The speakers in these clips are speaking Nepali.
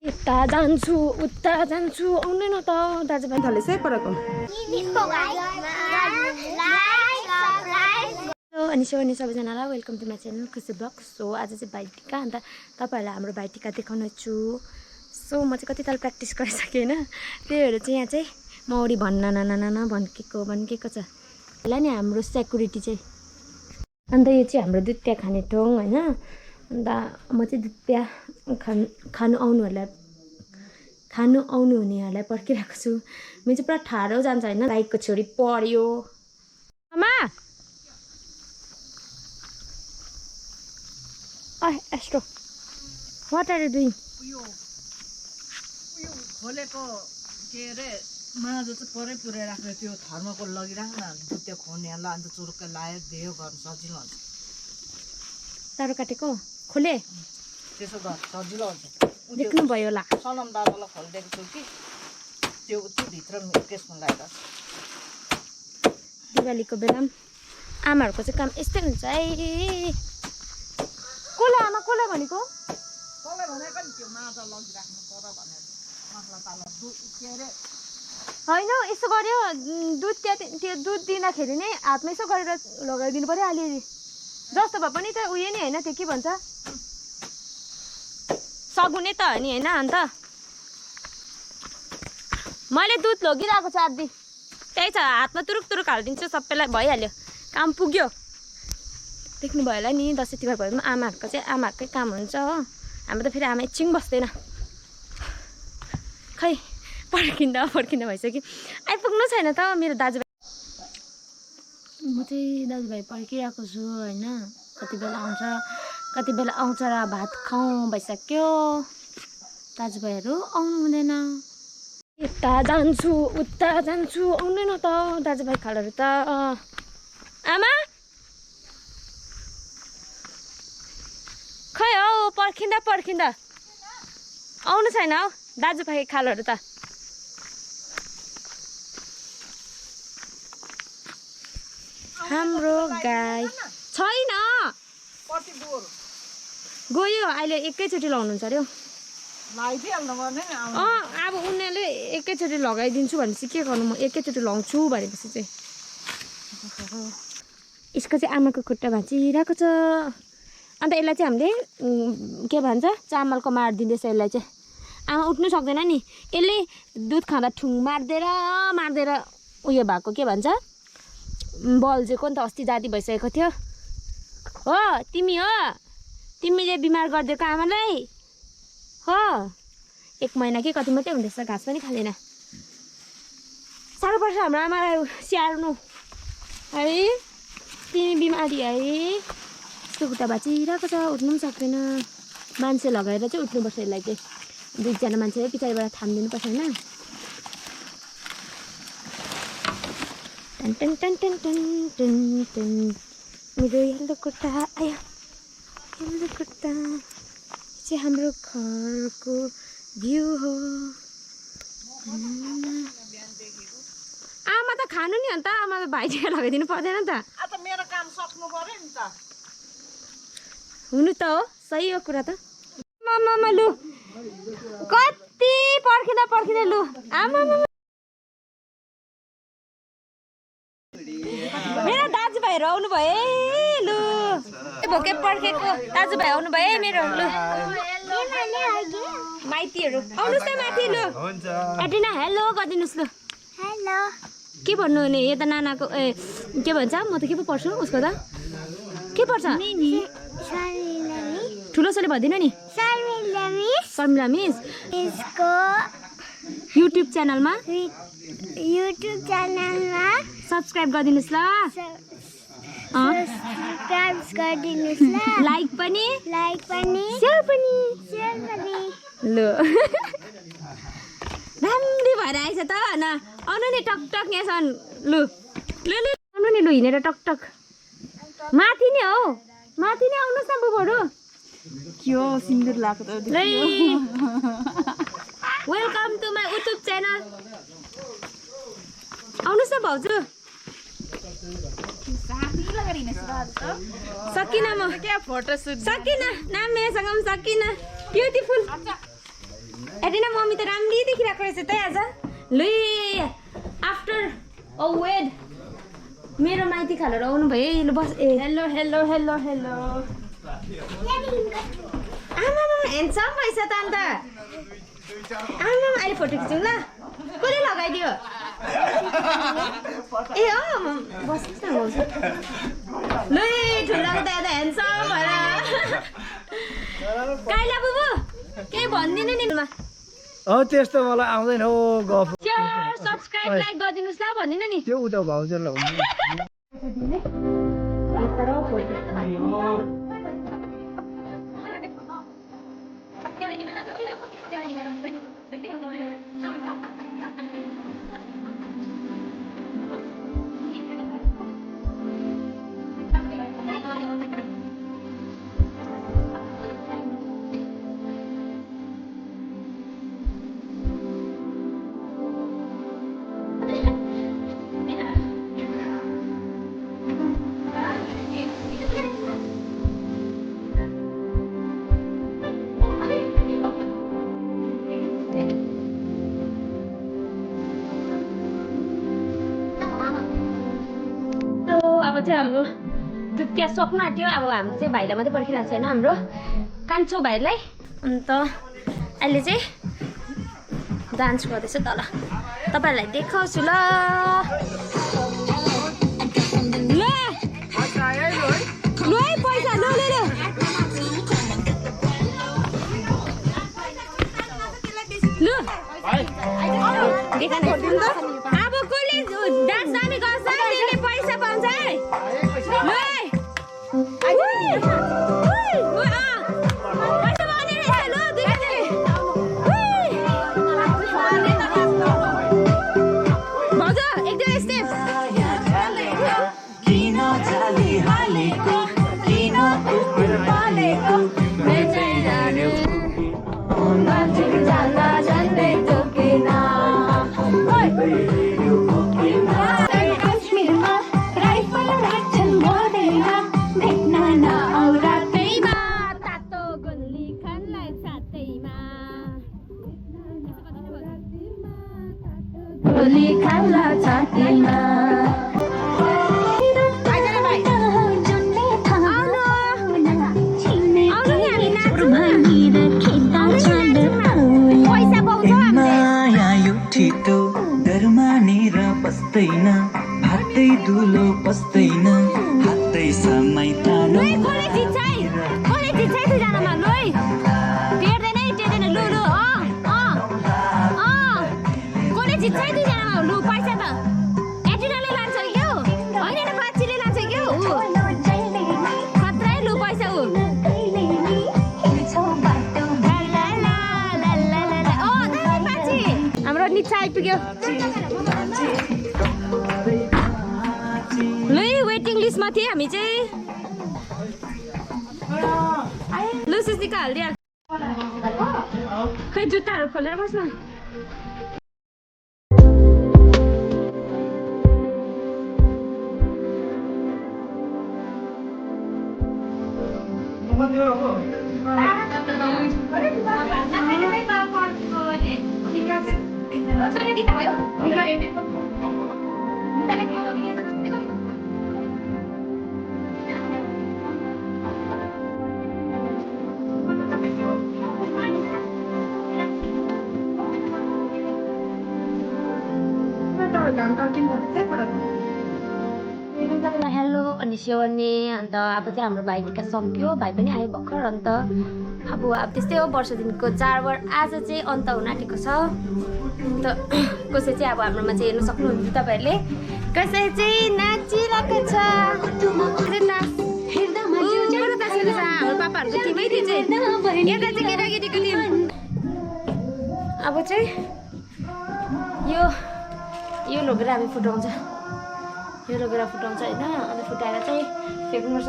उता जान्छु आउँदैन त दाजुभाइ थलेछ है परको अनि सबैजनालाई वेलकम टु माई च्यानल खुसी ब्लग। सो आज चाहिँ भाइटिका अन्त तपाईँहरूलाई हाम्रो भाइटिका देखाउनु छु। सो म चाहिँ कति ताल प्र्याक्टिस गरिसकेँ होइन, त्यही भएर चाहिँ यहाँ चाहिँ मौरी भन्न भन्केको छ होला नि हाम्रो सेक्युरिटी चाहिँ। अन्त यो चाहिँ हाम्रो दुध चिया खाने ठाउँ होइन। अन्त म चाहिँ दुध चिया खानु आउनु हुनेहरूलाई पर्खिरहेको छु। म चाहिँ पुरा ठाडो जान्छ होइन, लाइकको छोरी पढ्यो आमा एस्ट्रो वाट आर यु डुइङ? खोलेको के अरे माझो चाहिँ परै पुऱ्याइराख्यो, त्यो थर्मोकोल लगिराख न त्यो खोनेहरूलाई अन्त चुरुक्कै लायो दियो गर्नु सजिलो हुन्छ। तारो काटेको खोले त्यसो गर सजिलो हुन्छ। देख्नुभयो होला सनम दादालाई खोलिदिएको छु कि त्यो भित्र केसमा लगाएर दिवालीको बेला आमाहरूको चाहिँ काम यस्तै हुन्छ है। कसले आमा कसलाई भनेको? कसलाई भनेको नि त्यो माछा लगिराख्नु पर भनेर मसला ताला के अरे होइन यसो गर्यो दुध त्यो दुध दिँदाखेरि नै हातमा यसो गरेर लगाइदिनु पऱ्यो अलिअलि जस्तो भए पनि त उयो नि होइन, त्यो के भन्छ सगुने त हो नि होइन। अन्त मैले दुध लगिरहेको छु आदि त्यही छ, हातमा तुरुक हालिदिन्छु सबैलाई भइहाल्यो, काम पुग्यो। देख्नुभयो होला नि दसैँ तिहार भयो भने आमाहरूको चाहिँ आमाहरूकै काम हुन्छ हो। हाम्रो त फेरि आमा एकछिन बस्दैन, खै पर्खिँदा भइसक्यो, आइपुग्नु छैन त मेरो दाजुभाइ। म चाहिँ दाजुभाइ पर्खिरहेको छु होइन, कति बेला आउँछ र भात खाउँ भइसक्यो। दाजुभाइहरू आउनु हुँदैन, उता जान्छु आउँदैन त दाजुभाइ खालहरू त। आमा खै हौ पर्खिँदा आउनु छैन हौ दाजुभाइ खालहरू त। हाम्रो गाई छैन गयो, अहिले एकैचोटि लाउनुहुन्छ अरे हौ। अब उनीहरूले एकैचोटि लगाइदिन्छु भनेपछि के गर्नु, म एकैचोटि लाउँछु भनेपछि चाहिँ यसको चाहिँ आमाको खुट्टा भाँचिरहेको छ। अन्त यसलाई चाहिँ हामीले के भन्छ चामलको मार दिँदैछ यसलाई चाहिँ। आमा उठ्नु सक्दैन नि, यसले दुध खाँदा ठुङ मार्देर उयो भएको के भन्छ बल्झेको नि त, अस्ति जाती भइसकेको थियो हो। तिमीले बिमार गरिदिएको आमालाई हो। 1 महिना कि कति मात्रै हुँदैछ, घाँस पनि खाँदैन। साह्रो पर्छ हाम्रो आमालाई स्याहार्नु है, तिमी बिमारी है। यस्तो खुट्टा भाँचिरहेको छ, उठ्नु पनि सक्दैन। मान्छे लगाएर चाहिँ उठ्नुपर्छ यसलाई चाहिँ, 2जना मान्छे पछाडिबाट थामिदिनुपर्छ होइन। टन टन टन टन टन टन मेरो यल्लो खुट्टा आयो, यल्लो खुट्टा चाहिँ हाम्रो घरको भ्यू हो। आमा त खानु नि अन्त, आमा त भाइटिका लगाइदिनु पर्दैन त। मेरो काम सक्नु पर्यो नि त। हुनु त हो, सही हो कुरा त। मामा लु कति पर्खिँदा लु आमा मेरो दाजुभाइहरू आउनु भयो है। लु भोके पर्खेको दाजुभाइ आउनु भयो है मेरो। लु माइतीहरू आउनुहोस् न माथि। लु एटिना हेलो गरिदिनुहोस्। लु हेलो के भन्नु हुने यो त नानाको के भन्छ, म त के पो पढ्छु उसको त के पढ्छ ठुलो छोरी भनिदिनु नि शर्मिला मिस। युट्युब च्यानलमा सब्सक्राइब गरिदिनुहोस् ल, लाइक पनि सेयर पनि। लु राम्री भएर आएछ त न, आउनु नि टकटक यहाँसम्म। लु आउनु नि, लु हिँडेर टकटक माथि नै हौ, माथि नै आउनुहोस् न बुबुहरू। के हो सिन्दुर लगाएको त? Welcome to my YouTube channel. आउनुहोस् न भाउजू। सकिनँ म क्या फोटो सुट सकिनँ, नाम मेरोसँग पनि सकिनँ। ब्युटिफुल मम्मी त राम्रै देखिरहेको रहेछ त आज लु आफ्टर ओ वेट मेरो माइती खालेर आउनु भयो लु बस ए हेलो हेलो हेलो हेलो आमा ह्यान्डसम भएछ त अन्त आमा अहिले फोटो खिचौँ ल कसले लगाइदियो ए हो बस्नुहोस् न बस्नु लु ठुलोको दादा ह्यान्डसम भएर काइला बुबु केही भन्दिनँ नि त्यस्तो मलाई आउँदैन हो गफ शेयर सब्स्क्राइब लाइक गरिदिनुस् ल भन्दिनँ नि त्यो उता भाउजूलाई हुन्छ अब चाहिँ हाम्रो दुत्या सक्नु आँट्यो अब हामी चाहिँ भाइलाई मात्रै पर्खिरहेको छैन हाम्रो कान्छो भाइलाई अन्त अहिले चाहिँ डान्स गर्दैछ तल तपाईँहरूलाई देखाउँछु ल पैसा ल अब कसले डान्स दामी गर्छ त्यसले पैसा पाउँछ है पस्दैन हातै दुलो पस्दैन हातै समय तानो हाम्रो निचा आइपुग्यो वेटिङ लिस्टमा थिएँ हामी चाहिँ लु सुस्तिका हालिदिइहाल खै जुत्ताहरू खोलेर बस्न हेलो अनि सेवनी अन्त अब चाहिँ हाम्रो भाइ टिका सक्यो भाइ पनि आयो भर्खर अन्त अब त्यस्तै हो वर्ष दिनको चाडबाड आज चाहिँ अन्त हुन आँटेको छ अन्त कसै चाहिँ अब हाम्रोमा चाहिँ हेर्नु सक्नुहुन्छ तपाईँहरूले कसै चाहिँ नाचिरहेको छ हाम्रो पापाहरूको टिमै थियो चाहिँ एउटा चाहिँ केटाकेटीको टिम अब चाहिँ यो लगेर हामी फुटाउँछ यो लगेर फुटाउँछ होइन अन्त फुटाएर चाहिँ फ्याँक्नुपर्छ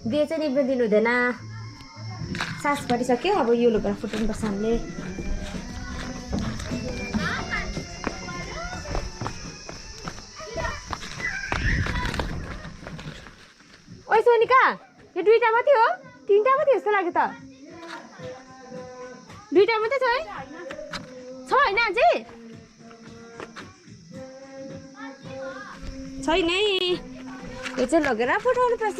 दिए चाहिँ निप्न दिनु हुँदैन सास परिसक्यो अब यो लगेर फुटाउनुपर्छ हामीले ओइ सोनिका यो दुईटा मात्रै हो तिनटा मात्रै जस्तो लाग्यो त दुईटा मात्रै छ है छ होइन अझै छैन है यो चाहिँ लगेर फुटाउनु पर्छ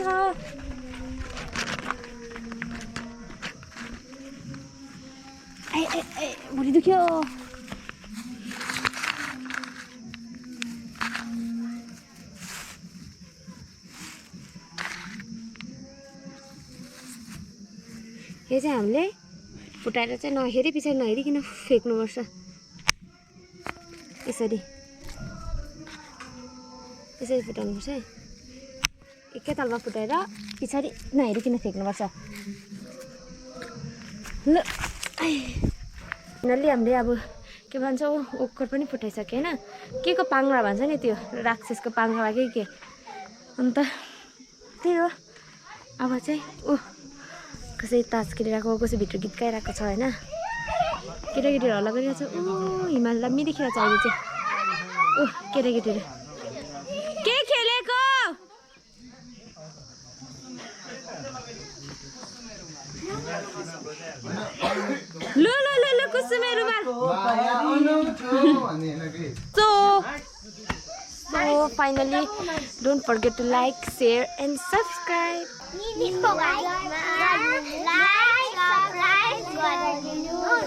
ए भुँडी दुख्यो यो चाहिँ हामीले फुटाएर चाहिँ नहेरी पछाडि नहेरिकन फ्याँक्नुपर्छ यसरी यसरी फुटाउनुपर्छ है एकैतालमा फुटाएर पछाडि नहेरिकन फ्याँक्नुपर्छ ल यिनीहरूले हामीले अब के भन्छ ओक्कर पनि फुटाइसक्यो होइन के को पाङ्रा भन्छ नि त्यो राक्षसको पाङ्रा के अन्त त्यही हो अब चाहिँ कसै तास खेलिरहेको कसै भित्र गीत गाइरहेको छ होइन केटाकेटीहरू हल्ला गरिरहेको छ हिमाल दामी देखिरहेको छ अहिले चाहिँ केटाकेटीहरू के खेलेको ल ल ल ल कुसुमे रुमाल So finally, don't forget to like, share and subscribe. Like, subscribe,